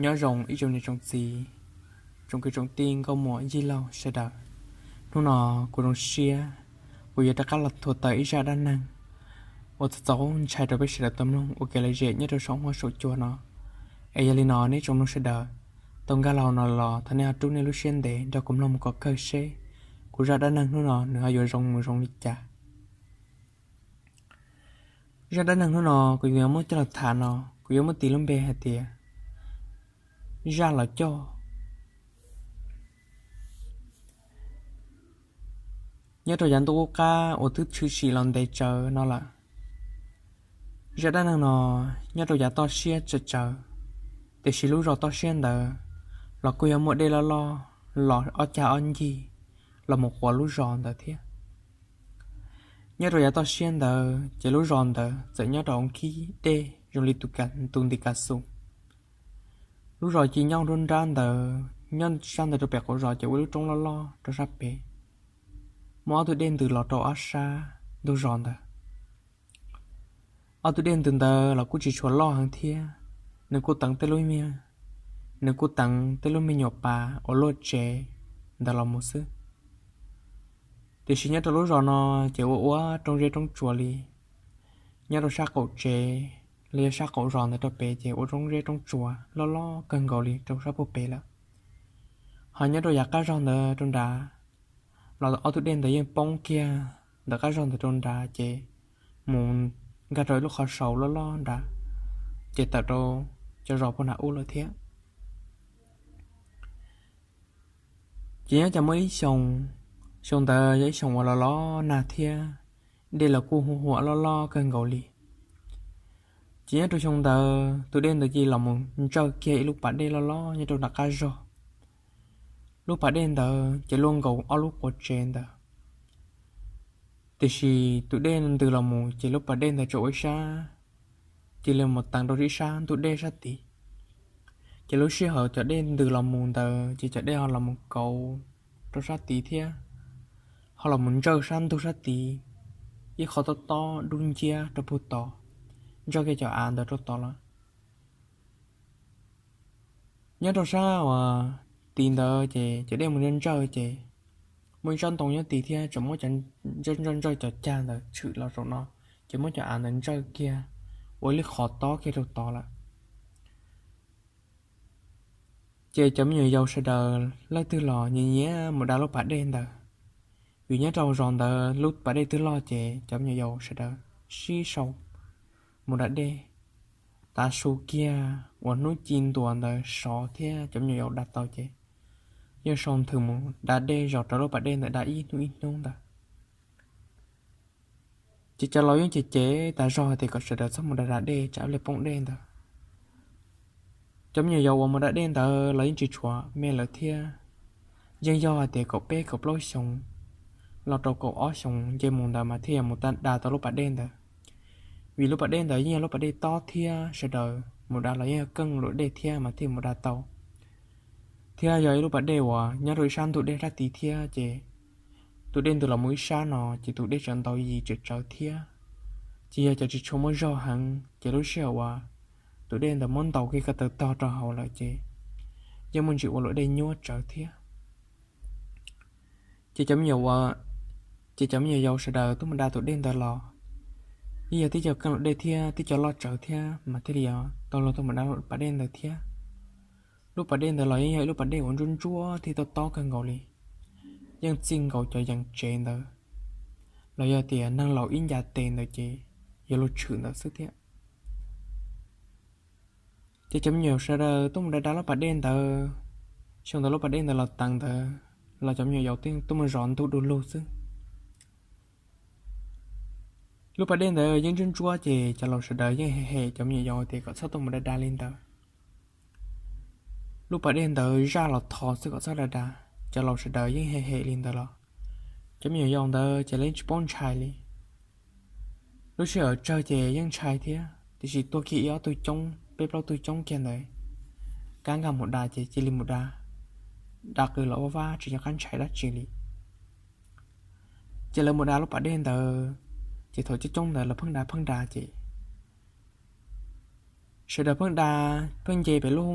Nyob zoo ib tsoom niam tsoom txiv, tsoom kwv tsoom tij nkauj muam yij laug sawv daws. Hnub no kuv zoo siab, kuv yuav rov qab los thuav tawm ib zaj dab neeg uas txaus ntshai rau peb sawv daws tau mloog ua kev lom zem nyob rau saum huab saum cua no. Es yog li no nej tsoom mloog sawv daws tau nkag los no los thov nej ho rub nej lub siab ntev nrog kuv mloog mus kom kawg seb kuv zaj dab neeg hnub no nws ho yuav zoo mus zoo li cas. Zaj dab neeg hnub no kuv yuav muab coj los tham no, kuv yuav muab tis lub npe hais tias zaj los coj. Nyob rau yav ntuj qub qab uas twb tshwm sim los ntev tsawv no lawm, zaj dab neeg no nyob rau yav toj siab tsawv tsawv, tiam sis lub zos toj siab ntawd los kuj yog muaj dej loj loj los ob cag ob ncig los mus quas lub zos ntawd thiab. Nyob rau yav toj siab ntawd ces lub zos ntawd txawm nyob rau hauv nkhib dej zoo li tus nti kas xus. Lub zos ci nyob nruab nrab ntawd, nyob sab ntawd rau pem qaum zos ces ua lub roob loj loj rau sab pem, muaj ob tug dej ntws los rau ob sab ntug zos ntawd. Ob tug dej ntws ntawd los kuj tsis tshua loj heev thiab, nws kuj teev tej lub me, nws kuj teev tej lub me nyuam pas uas luaj tsev ntawd los mus xwb. Tiam sis nyob rau lub zos no ces ua ua roob zeb roob tsuas li. Nyob rau sab qaum tsev los yog sab qaum zos ntawd rau pem ces ua roob zeb roob tsuas loj loj kawg nkaus li rau sab puag pem lawm. Ho nyob rau yav qab zog ntawd rau nrad los ob tug dej ntawd yeej poob kiag ntawm qab zog ntawd rau nrad ces mus nkag rau ib lub qhov sau loj loj nrad, ces tawm rau cov zos puag nram ub lawm thiab. Ces nyob cas muaj ib xyoo, xyoo ntawd yog ib xyoo uas los los nag thiab, dej los kuj huam huam loj loj kawg nkaus li. Ces nyob rau xyoo ntawd tus dej ntawd cia li los mus ntsawj kiag ib lub pas dej loj loj nyob rau nram qab zog. Lub pas dej ntawd ces luaj nkaus ob lub quav tsev ntawd. Tiam sis tus dej ntws los mus ces lub pas dej ntawd tsuas ua ib sab, cia li mus teev rau ib sab ntug dej sab tid. Ces lub sij hawm cov dej ntws los mus ntawd ces cov dej ho los mus kauv rau sab tid thiab, ho los mus ntsawj sab ntug sab tid, ib qho tob tob dub nciab rau puag tod, ntsawj kiag cov av ntawd rau tod lawm. Nyob rau sab uas tid ntawd ces cov dej mus ntsawj ntsawj ces muaj ib tsob ntoo nyob tid thiab tseem muab cov ntsawj ntsawj cov cag ntawd tshwm los saum no, ces muab cov av ntawd ntsawj kiag ua ib lub qhov tob kiag rau tod lawm. Ces cov me nyuam yaus sawv daws leej twg los nyiam nyiam mus da lub pas dej ntawd, vim nyob rau zos ntawd lub pas dej twb loj ces cov me nyuam yaus sawv daws sib sau mus da dej. Tav su kiag uas hnub ci ntuas ntawd sov thiab cov me nyuam yaus da tau ces yeej sau nthwv mus da dej zos rau lub pas dej ntawd da ib hnub ib hnub ntawd. Ces cov laus yeej cem cem tas zog hais tias kom sawv daws txhob mus da da dej tsam ib pliag poob dej ntawd. Cov me nyuam yaus uas mus da dej ntawd los yeej tsis tshuav me lawm thiab. Yeej yog hais tias kaum peb kaum plaub xyoos los rau kaum ob xyoos nce mus ntawd mas thiaj yuav mus da tau lub pas dej ntawd. Vim lub pas dej ntawd yeej yog lub pas dej tob thiab sawv daws mus da los yeej yog keej luam dej thiab mas thiaj mus da tau. Thiab yog ib lub pas dej uas nyob rau ib sab ntug dej sab tid thiab ces tus dej ntws los mus ib sab no ces tus dej tseem ntau yim tsem tsawv thiab. Ces yog cov tsis tshua muaj zog heev ces lub sij hawm uas tus dej ntawd muab ntaus kiag ko taw tog rau hauv lawm ces yeej muaj ntsis ua luam dej nyuaj tsawv thiab. Ces cov me nyuam ua, ces cov me nyuam yaus sawv daws tuaj mus da tus dej ntawd los yeej yog tib co keej luam dej thiab tib co loj tsawv thiab mas thiaj li tau luag tuaj mus da pas dej ntawd thiab. Lub pas dej ntawd los yeej yog ib lub pas dej uas ntsuab ntsuab thiab tob tob kawg nkaus li, yeej txij nkaus cov yees tsev ntawd los yog tias neeg laus ib ncas tes ntawd ces yuav luag tshwm ntawd xwb thiab. Ces cov me nyuam yaus sawv daws tuaj mus da da lub pas dej ntawd. Xyoo ntawd lub pas dej ntawd los teev ntawd los cov me nyuam yaus tuaj mus zov ntuj du lug xwb. Lub pas dej ntawd yeej ntsuab ntsuab ces cov laus sawv daws yeej hem hem cov me nyuam yaus tias kom txhob tuaj mus da da li ntawd. Lub pas dej ntawd zaj los tho xwb kom txhob da da, cov laus sawv daws yeej hem hem li ntawd los cov me nyuam yaus ntawd ces lawv yeej tsis paub ntshai li. Lub sij hawm tsawg ces yeej ntshai thiab tiam sis tuag kiag ib ob tug coob peb plaub tug coob kiag ntawd, kab nkag mus da ces cia li mus da, da qw los vaj vaj tsis nco qab ntshai dab tsi li. Ces lawv mus da lub pas dej ntawd, ces thaum coob coob ntawd lawv pheej da pheej da ces sawv daws pheej da, pheej nce pem lub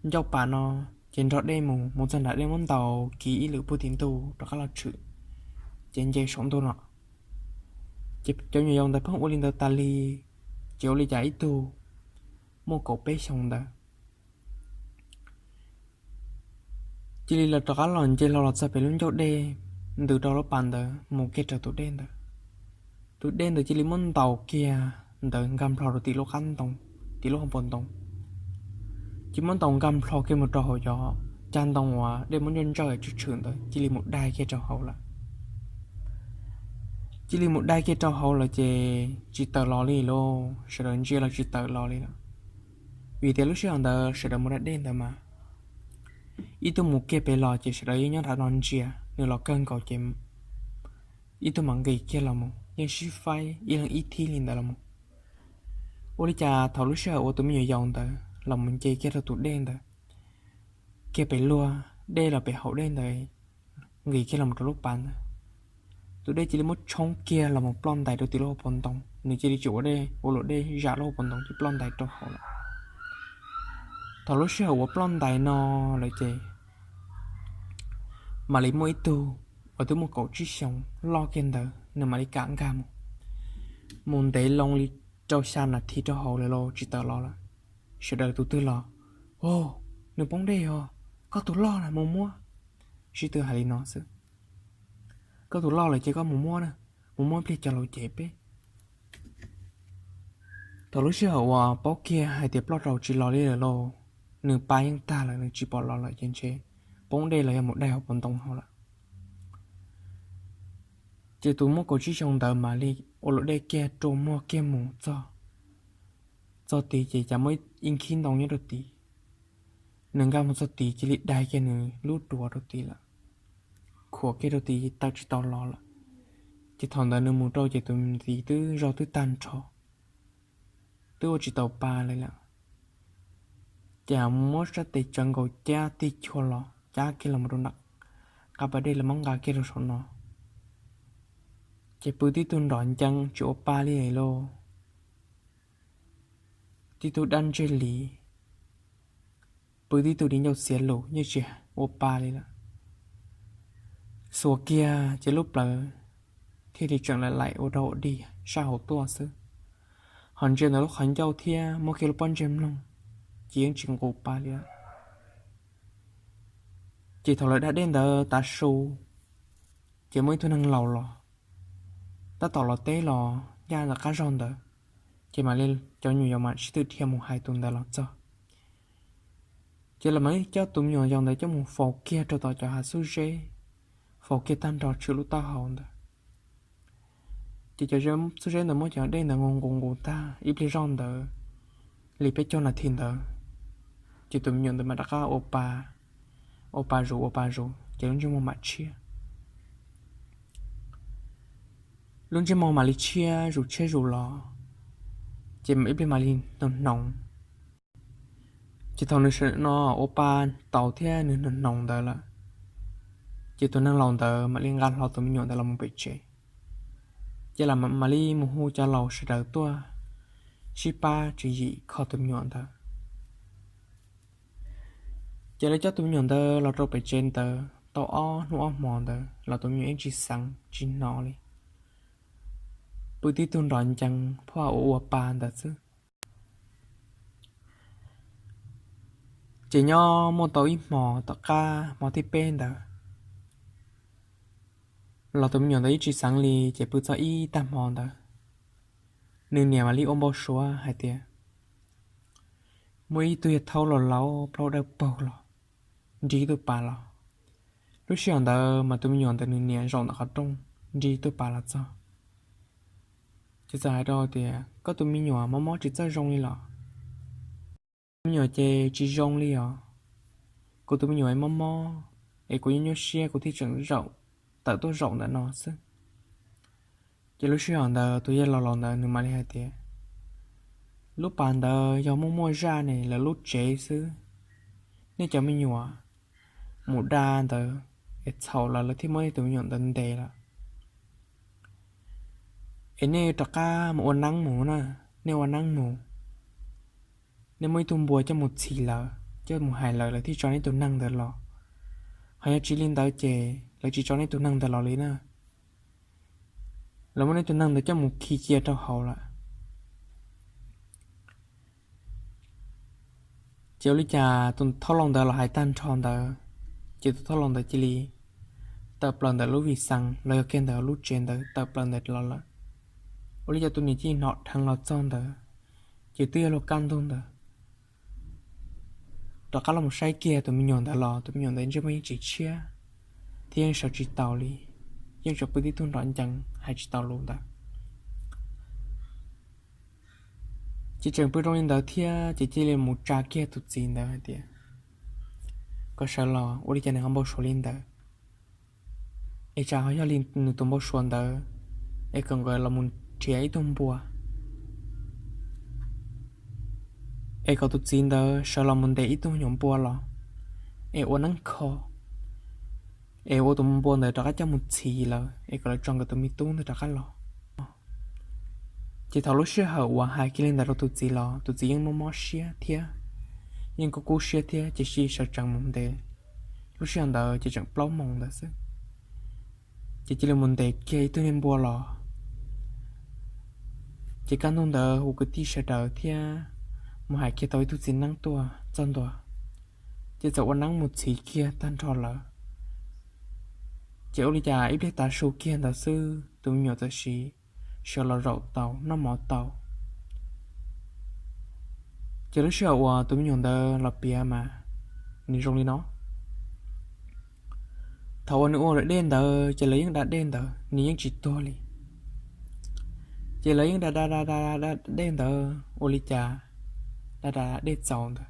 ncauj pas no, ces nrog dej mus, mus txog nram dej muab ntaus kiv ib lwm puag tim ntug rov qab los tshwm, ces nce saum ntug no. Ces cov me nyuam yaus ntawd pheej ua li ntawd tas li, ces ua li cas ib tug muaj kaum peb xyoos ntawd cia li los rov qab los nce hlo los txog pem lub ncauj dej, ntws rau lub pas ntawd mus kiag rau tus dej ntawd. Tus dej ntawd cia li muab ntaus kiag ntawd nkag nplho rau tim lub qab ntoo, tim lub hauv paus ntoo. Ces muab ntaus nkag nplho kiag mus rau hauv cov cag ntoo uas dej muab ntsawj ntsawj tshwm tshwm ntawd cia li mus dai kiag rau hauv lawm. Cia li mus dai kiag rau hauv lawm ces tsis tawm los li lauj, sawv daws ntsia los tsis tawm los li lawm. Vim tias lub sij hawm ntawd sawv daws mus da dej ntawd mas ib tug mus kiag pem los ces sawv daws yeej nyob nram no ntsia, nws los kawg nkaus ces ib tug mam nqis kiag los mus yeej sib faib ib leeg ib thib li ntawd los mus. Ua li cas thaum lub sij hawm uas tus me nyuam yaus ntawd los mus nce kiag rau tus dej ntawd, kiag pem luag dej los pem hauv dej ntawd, nqis kiag los rau lub pas ntawd, tus dej cia li muab tshoob kiag los mus ploj ntais rau tim lub hauv paus ntoo, nws cia li tsis ua dej, ua luam dej zam lub hauv paus ntoo ces ploj ntais rau hauv lawm. Thaum lub sij hawm uas ploj ntais no lawm ces mam li muaj ib tug uas twb muaj kaum tsib xyoos loj kiag ntawd nws mam li kam nkag mus, mus ntev loo li rau xya nas this rau hauv lawm los tsis tawm los lawm. Sawv daws tus twg los, Au, nws poob dej os, koj tus loj na, mus muab. Sib tw hais li no xwb, Koj tus loj lawm ces koj mus muab na, mus muab pliag cov laus ces peb. Thaum lub sij hawm uas paub kiag hais tias ploj rau tsis los li lawm lauj, nws pa yeej tag lawm nws tsis pom los lawm ces ntshe poob dej los yog mus dai hauv paus ntoo hauv lawm. Ces tus muaj kaum tsib xyoo ntawd mam li ua luam dej kiag rua muag kiag mus txog, txog tid ces cas muaj ib nkhib ntoo nyob rau tid. Nws nkag mus txog tid cia li dai kiag nws lub duav rau tid lawm, khuam kiag rau tid tawm tsis tau los lawm. Ces thaum ntawd nws mus rau ces tus tid twb zog twb tag nrho, twb ua tsis tau pa li lawm. Ces muab sab tes tsawv nkaus cab tig chua los cab kiag los rau nram qab pas dej los muab nqa kiag rau saum no. Ces pw tib tug nrom ncees tsis ua pa li lauj, tib tug dab ntseg li, pw tib tug di ncauj xiav lus yeej tsis ua pa li lawm. Xuas kiag ces lub plawv thiaj li tseem laim laim ua rau hauv dig sab hauv tuaj xwb, ho ntsia ntawm lub qhov ncauj thiab muab kiag lub pob ntseg mloog ces yeej tsis nqus pa li lawm. Ces thaum lawv da dej ntawd tav su, ces muaj ib tug neeg laus los, tab tom los teb los ncaj ntawm qab zog ntawd, ces mam li cov nyuam yaus mam sib tw dhia mus hais tus ntawd los txog. Ces lawv mam li coj tus me nyuam yaus ntawd coj mus faus kiag rau tom cov hav xub zeb, faus kiag tag nrho tshwm lub taub hau ntawd. Ces cov xub zeb ntawd muab cov dej ntawd nqus nqus nqus tag ib pliag zoj ntawd li peb caug nas this ntawd, ces tus me nyuam ntawd mam rov qab ua pa, ua pa zus ua pa zus ces lub ntsej muag mam tshiab. Lub ntsej muag mam li tshiab zus tshiab zus los, ces ib pliag mam li hnoos hnoos. Ces thaum nws sawv no ua pa taus thiab nws hnoos hnoos ntawd lawm, ces tus neeg laus ntawd mam li nqa hlo tus me nyuam ntawd los mus pem tsev. Ces lawv mam li mus hu cov laus sawv daws tuaj sib pab tswv yim kho tus me nyuam ntawd. Ces lawv coj tus me nyuam ntawd los rau pem tsev ntawd tau ob hnub ob hmo ntawd los tus me nyuam yeej tsis xeev tsis hnov li, pw tib tug nrov ncees phuaj ua ua pa ntawd xwb. Ces nyob muaj tau ib hmo tom qab hmo thib peb ntawd los tus me nyuam ntawd yeej tsis xeev li, ces pw txog ib tag hmo ntawd, nws niam mam li ua npau suav hais tias muaj ib tug yawg thaub laus laus plaub dawb paug los nrig tus pas los. Lub sij hawm ntawd mas tus me nyuam ntawd nws niam zaum ntawm qhov rooj nrig tus pas los txog. Ces txawm hais rau tias, Koj tus me nyuam mob mob tsis txawj zoo li los? Me nyuam ces tsis zoo li os. Kuv tus me nyuam mob mob es kuv nyuaj nyuaj siab kuv thiaj tseem zaum, tawm tuaj zaum ntawm no xwb. Ces lub sij hawm ntawd tus yawg laus laus ntawd nws mam li hais tias, Lub pas ntawd yog muaj muaj zaj ne, lawv lub tsev xwb. Nej cov me nyuam mus da ntawd es txhaum lawv, lawv thiaj muab nej tus me nyuam ntawd ntes lawm. Es nej rov qab mus ua neeb mus na, nej ua neeb mus, nej muaj ib tug npua coj mus txhis lawv, coj mus hais lawv, lawv thiaj tso neb tus neeg ntawd los. Ho yog tsis li ntawd ces lawv tsis tso neb tus neeg ntawd los li na. Lawv muab neb tus neeg ntawd coj mus khi cia rau hauv lawm. Ces ua li cas tus thauj laus ntawd los hais tag nrho ntawd, ces tus thauj laus ntawd cia li tawm plaws ntawm lub vi xees los yog kiag ntawm lub tsev ntawd tawm plaws ntawd los lawm. Ua li cas tus niam cia li hnov dheev los txog ntawd, ces twb yog luag kaj ntug ntawd. Rov qab los mus saib kiag tus me nyuam ntawd los tus me nyuam ntawd ntsej muag yeej tsis tshiab thiab yeej sawv tsis taus li, yeej tseem pw tib tug nrov ncees hais tsis tau lus ntawd. Ces tseem pw zoo li ntawd thiab ces cia li mus tsa kiag tus txiv ntawd hais tias kom sawv los, ua li cas nws ho npau suav li ntawd, es tsam ho yog li nws tus npau suav ntawd, es kom nkawd los mus nrhiav ib tug npua, es kom tus txiv ntawd sawv los mus ntes ib tug me nyuam npua los, es ua neeb kho, es ua tus npua ntawd rov qab coj mus txhiv lawm es kom lawv tso nkawd tus me tub ntawd rov qab los. Ces thaum lub sij hawm uas hais kiag li ntawd rau tus txiv los tus txiv yeej mob mob siab thiab yeej kub kub siab thiab ces cia li sawv tsees mus ntes. Lub sij hawm ntawd ces tseem plaub moos ntawd xwb. Ces cia li mus ntes kiag ib tug niag npua los. Ces kaj ntug ntawd hu kwv tij sawv daws thiab mus hais kiag tau ib tug txiv neeb tuaj txog ntua, ces txawm ua neeb mus txhiv kiag tag nrho lawm. Ces ua li cas ib pliag tav su kiag ntawd xwb tus me nyuam txawm sawv los zaum tau noj mov tau. Ces lub sij hawm uas tus me nyuam ntawd los piav mas nws zoo li no: thaum uas nws ua daim dej ntawd ces lawv yeej da dej ntawd, nws yeej tsis tuag li. Ces lawv yeej da da da da da dej ntawd ua li cas da da dej txaus ntawd,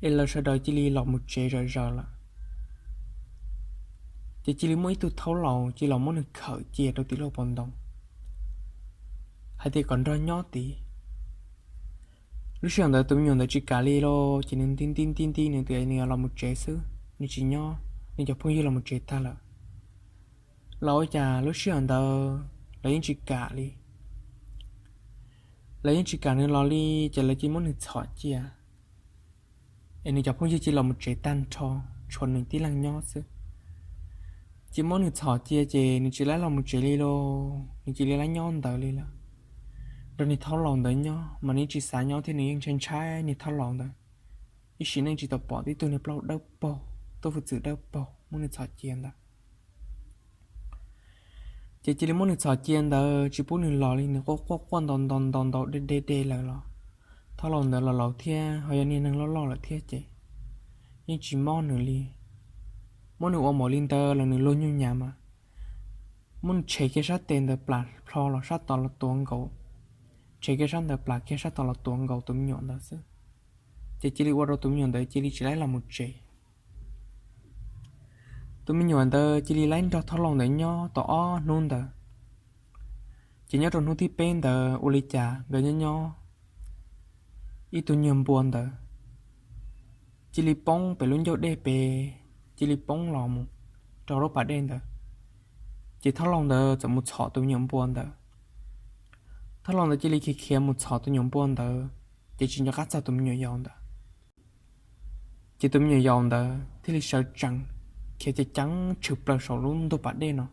es lawv sawv daws cia li los mus tsev zom zaws lawm. Ces cia li muaj ib tug thaub laus cia li los muab nws khawm cia rau tim lub pob ntoo hais tias kom nrog nyob tid. Lub sij hawm ntawd tus me nyuam ntawd tsis kam li los ces nws nti nti nti nti nws tias nws yuav los mus tsev xwb, nws tsis nyob, nws cov phooj ywg los mus tsev tag lawm. Los ua cas lub sij hawm ntawd lawv yeej tsis kam li. Lawv yeej tsis kam nws los li, ces lawv cia li muab nws txhom cia, es nws cov phooj ywg cia li los mus tsev tag nrho, tshuav nws tib leeg nyob xwb. Ces muab nws txhom cia ces nws tsis laib los mus tsev li los nws cia li laib nyob ntawd li lawm. Nrog niag thaub laus ntawd nyob mas nws tsis xav nyob thiab nws yeej ntshai ntshai niag thaub laus ntawd. Ib sim neej tsis tau pom tib tug niag plaub dawb paug, tub hwj txwm dawb paug muab nws txhom cia ntawd. Ces cia li muab nws txhom cia ntawd tsis pub nws los li, nws quaj quaj quaj ntaus ntaus ntaus ntaus de de de lawm los. Thaub laus ntawd los laus thiab ho yog niag neeg loj loj lawm thiab ces yeej tsis mob nws li. Muab nws ua npaum li ntawd los nws luag nyuj nyav mas muab nws tshem kiag sab tes ntawd plas plho los sab tod los tuav nkaus, tshem kiag sab ntawd plas kiag sab tod los tuav nkaus tus me nyuam ntawd xwb. Ces cia li ua rau tus me nyuam ntawd cia li tsis laib los mus tsev. Tus me nyuam ntawd cia li laib nrog thaub laus ntawd nyob tau ob hnub ntawd. Ces nyob rau hnub thib peb ntawd ua li cas nkawd nyob nyob, ib tug nyuag npua ntawd cia li poob pem lub ncauj dej pem, cia li poob los mus rau lub pas dej ntawd. Ces thaub laus ntawd txawm mus txhom tus me nyuam npua ntawd. Thaub laus ntawd cia li khiav khiav mus txhom tus me nyuam npua ntawd, ces tsis nco qab txog tus me nyuam yaus ntawd. Ces tus me nyuam yaus ntawd thiaj li sawv tsees khiav ceev ceev tshwm plaws saum lub ntug pas dej no.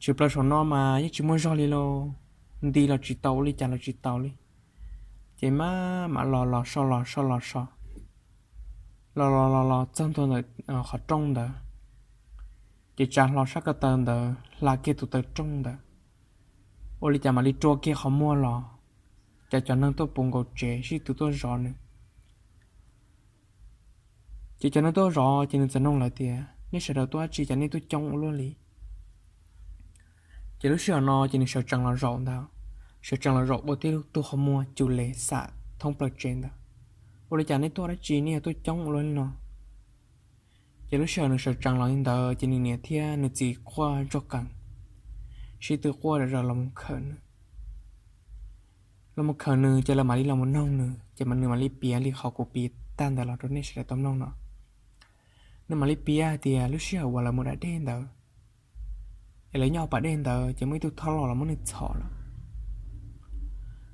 Tshwm plaws saum no mas yeej tsis muaj zog li lauj, nti los tsis tau, ua li cas los tsis tau li. Ces mam mam los los so los so los so, los los los los txog ntua ntawm qhov rooj ntawd, ces tsa hlo sab ko taw ntawd hla kiag tus taw rooj ntawd. Ua li cas mam li rua kiag qhov muag los, cas cov neeg tuaj puv nkaus tsev sib tw tuaj zov nws. Ces cov neeg tuaj zov ces nws txawm nug lawv tias, nej sawv daws tuaj dab tsi cas nej tuaj coob ua luaj li? Ces lub sij hawm no ces nws sawv tsees los zaum ntawd, sawv tsees los zaum ua tib tug qhov muag cum les xam thoob plaws tsev ntawd. Ua li cas nej tuaj dab tsi nej yuav tuaj coob ua luaj li no? Ces lub sij hawm nws sawv tsees los li ntawd ces nws niam thiab nws txiv quaj ntsuag qees, sib tw quaj zom zaws los mus khawm nws. Los mus khawm nws ces lawv mam li los mus noog nws ces nws mam li piav li qhov kuv piav tag ntawd los rau nej sawv daws tau mloog no. Nws mam li piav hais tias lub sij hawm uas lawv mus da dej ntawd, es lawv nyob hauv pas dej ntawd ces muaj ib tug thaub laus los muab nws txhom lawm.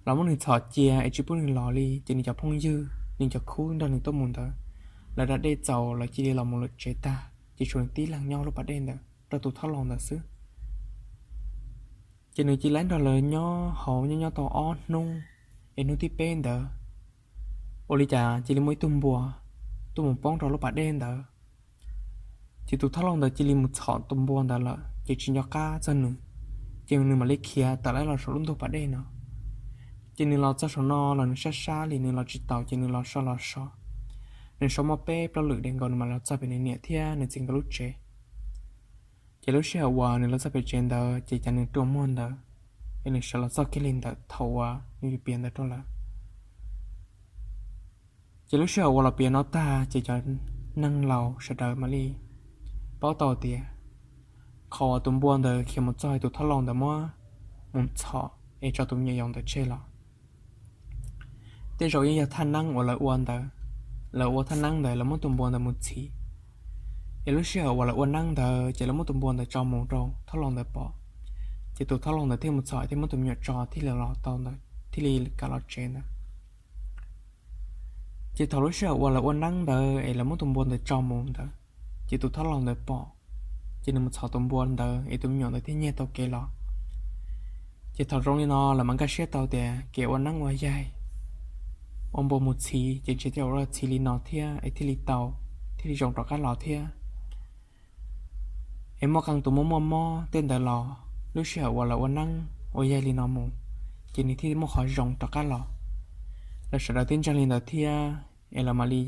los muab nws txhom cia es tsis pub nws los li. Ces nws cov phooj ywg, nws cov khub nrog nws tuaj mus ntawd, lawv da dej txaus lawv cia li los mus lawm tsev tag, ces tshuav nws tib leeg nyob lub pas dej ntawd rau tus thob laus ntawd xwb. Ces nws cia li nrog lawv nyob hauv nyob nyob tau ob hnub, es hnub thib peb ntawd ua li cas cia li muaj ib tug npua tuaj mus poob rau lub pas dej ntawd. Ces tus thob laus ntawd cia li mus txhom tus npua ntawd lawm ces tsis nco qab txog nws, ces nws mam li khiav tawm los saum lub ntug pas dej no. Ces nws los txog saum no los nws sab sab li nws los tsis taus ces nws los so los so. Nws so muaj peb plaub lwm daim nkaus nws mam los txog pem nws niam thiab nws txiv nkawd lub tsev. Ces lub sij hawm uas nws los txog pem tsev ntawd ces cas nws rua muag ntawd, es nws sawv los txog kiag li ntawm thaum uas nws yuav piav ntawd rau lawv. Ces lub sij hawm uas los piav no tag ces cov neeg laus sawv daws mam li paub tau tias qhov uas tus npua ntawd khiav mus txog tus thob laus ntawd muab mus txhom es tso tus me nyuam yaus ntawd tseg los, tej zaum yeej yog thaj neeb uas lawv ua ntawd. Lawv ua thaj neeb ntawd lawv muab tus npua ntawd mus txhiv, es lub sij hawm uas lawv ua neeb ntawd ces lawv muab tus npua ntawd tso mus rau thob laus ntawd pom, ces tus thob laus ntawd thiaj mus txhom thiaj muab tus me nyuam tso thiaj li los tau ntawd thiaj li kam los tsev ntawd. Ces thaum lub sij hawm uas lawv ua neeb ntawd es lawv muab tus npua ntawd tso mus ntawd, ces tus thob laus ntawd pom, ces nws mus txhom tus npua ntawd es tus me nyuam ntawd thiaj nyiag tau kev los. Ces thaum zoo li no lawv mam nkag siab tau tias kev ua neeb ua yaig, ua npua mus txhiv ces ntshe thiaj ua txhiv li no thiab es thiaj li tau, thiaj li zoo rov qab los thiab. Es muaj qee tus muaj muaj mob tej ntawd los lub sij hawm uas lawv ua neeb ua yaig li no mus, ces nws thiaj muaj qhov zoo rov qab los. Lawv sawv daws twb ntseeg li ntawd thiab es lawv mam li,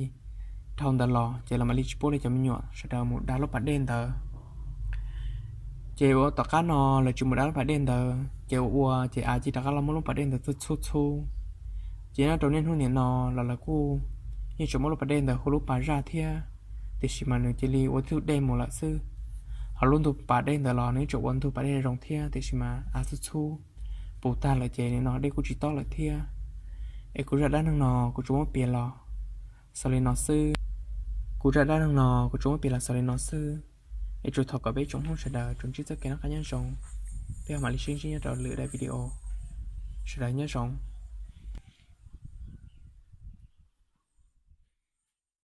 dhau ntawd los ces lawv mam li tsis pub li cov me nyuam sawv daws mus da lub pas dej ntawd. Ces ua tom qab no lawv tsis mus da lub pas dej ntawd ces ua ua ces av cia rov qab los muab lub pas dej ntawd txhub txhub txhub. Ces nyob rau niaj hnub nim no los lawv kuj yeej tseem muab lub pas dej ntawd hu lub pas zaj thiab, tiam sis mas nws cia li ua tug dej mus lawm xwb. Ho lub ntug pas dej ntawd los nws tseem ua ntug pas dej zoo thiab, tiam sis mas av txhub txhub puv tag lawm ces nim no dej kuj tsis tob lawm thiab. Es kuv zaj dab neeg no kuv tsuas muab piav los xaus li no xwb. Kuv zaj dab neeg no kuv tsuas muab piav los xaus li no xwb. Es tsuas thov kom peb tsoom Hmoob sawv daws tsuas ntsib txoj kev noj qab nyob zoo. Peb ho mam li sib ntsib nyob rau lwm daim video. Sawv daws nyob zoo.